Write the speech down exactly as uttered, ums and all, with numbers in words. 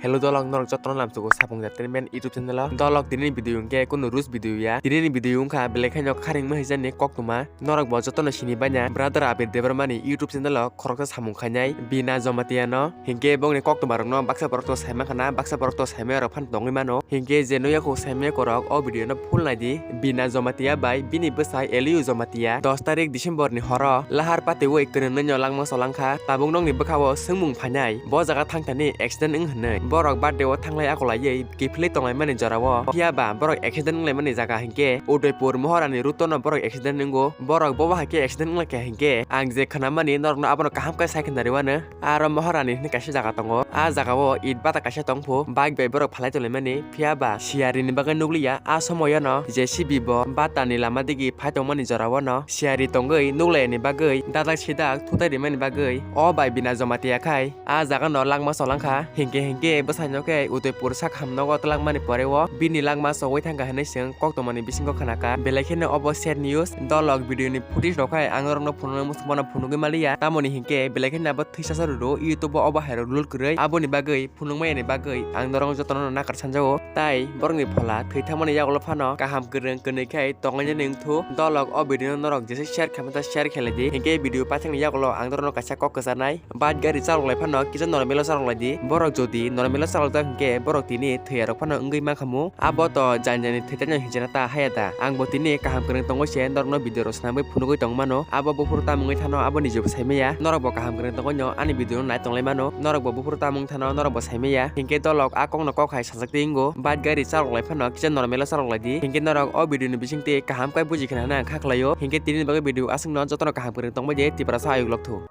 Hello dolok, norok jotono lamsugo Sapung Entertainment YouTube channel o. Dolok, tini ni video hwnkhe kunu rules video ya. Tini ni video wngkha belai kheno kharing mani jani koktwma. Norok bo jotono sini banya brother Abir Debbarma ni YouTube channel o khoroksa samung khainai Bina Jamatia no. Hinkhe bongni koktwma rokno baksa borok to sai mankha na, baksa borok to saimaya rok phan tongwi mano. Hinkhe je nukya kho saimaya korok o video no full naidi. Bina Jamatia bai bini bwsai Eliu Jamatia dos tarik December ni horo lahar patiwi kwrwngwi no langma solangkha. Tabuk nokni bwkhao swngmung phainai, bo jaga thangthani accident wng hwnwi. Borok birthday o thanglai akolaiwi kiphilwi tonglaimani jorao. Phiya ba borok accident wnglaimani jaga hinkhe Udaipur Mohorani route no borok accident wngo. Borok bobo hai khe accident wnglaikha hinkhe ang je khnamani norokno abono kaham khe sai khe narwano. Aro Mohorani hwnwi kaisa jaga tongo. A jagao it bata kaisa tongphu, bike bai borok phalai tonglaimani. Phiya ba siyari ni bagwi nukliya. A somoyo no J C B bo bata ni lama digi phai tongmani jorao no siyari tongwi nuklaiya ni bagwi dadak sidak thutai rimani bagwi o bai Bina Jamatia khai a jaga no langma solangkha. Hinkhe hinkhe bwsai no khe Udaipur sak hamnogo twlangmani pore o bini langma sogwi thangkha hwnwi chwng koktwmani bisingo khnakha. Belai kheno obo sad news. Dolok video ni footage rok khai ang norokno phunukna muchungmano phunugwi maliya. Tamoni hinkhe belai kheno abo thwisa sa rwrw YouTube o obo hai rok lul kwrwi. Aboni bagwi phunukmaya ni bagwi ang norok jotono nakar sanjago. Tai borokni phola thwi thangmani yagulo phano kaham kwrwng kwnwi khai tonglainani wngthu. Dolok o video no norok jesa share khaimanta share khailai di. Hinkhe video paithakni yagulo ang norokno kaisa kok kwcharnai. Bike gari chaloklai phano kisa normal o chaloklai di. Borok jodi normal o chalokjak hinkhe borok tini thwiyarok phano wngwi mankhamu. Abo to jani jani thwitano hinjana ta haya da. Ang bo tini kaham kwrwng tongwi se norokno video rok swnamwi phunugwi tongmano. Abo buphuru tamungwi thano abo nijebo saimaya. Norok bo kaham kwrwng tongwi no ani video no nai tonglai mano. Norok bo buphuru tamung thano norok bo saimaya. Hinkhe dolok a kokno kok hai sajak twi wngo. Bike gari chaloklai phano kisa normal o chaloklai di. Hinkhe norok o video ni bisingtwi kaham khe buji khna hwnwi ang kha khlaio. Hinkhe tini bagwi video aswkno jotono kaham kwrwng tongbai di Tiprasa ayuk lokthu.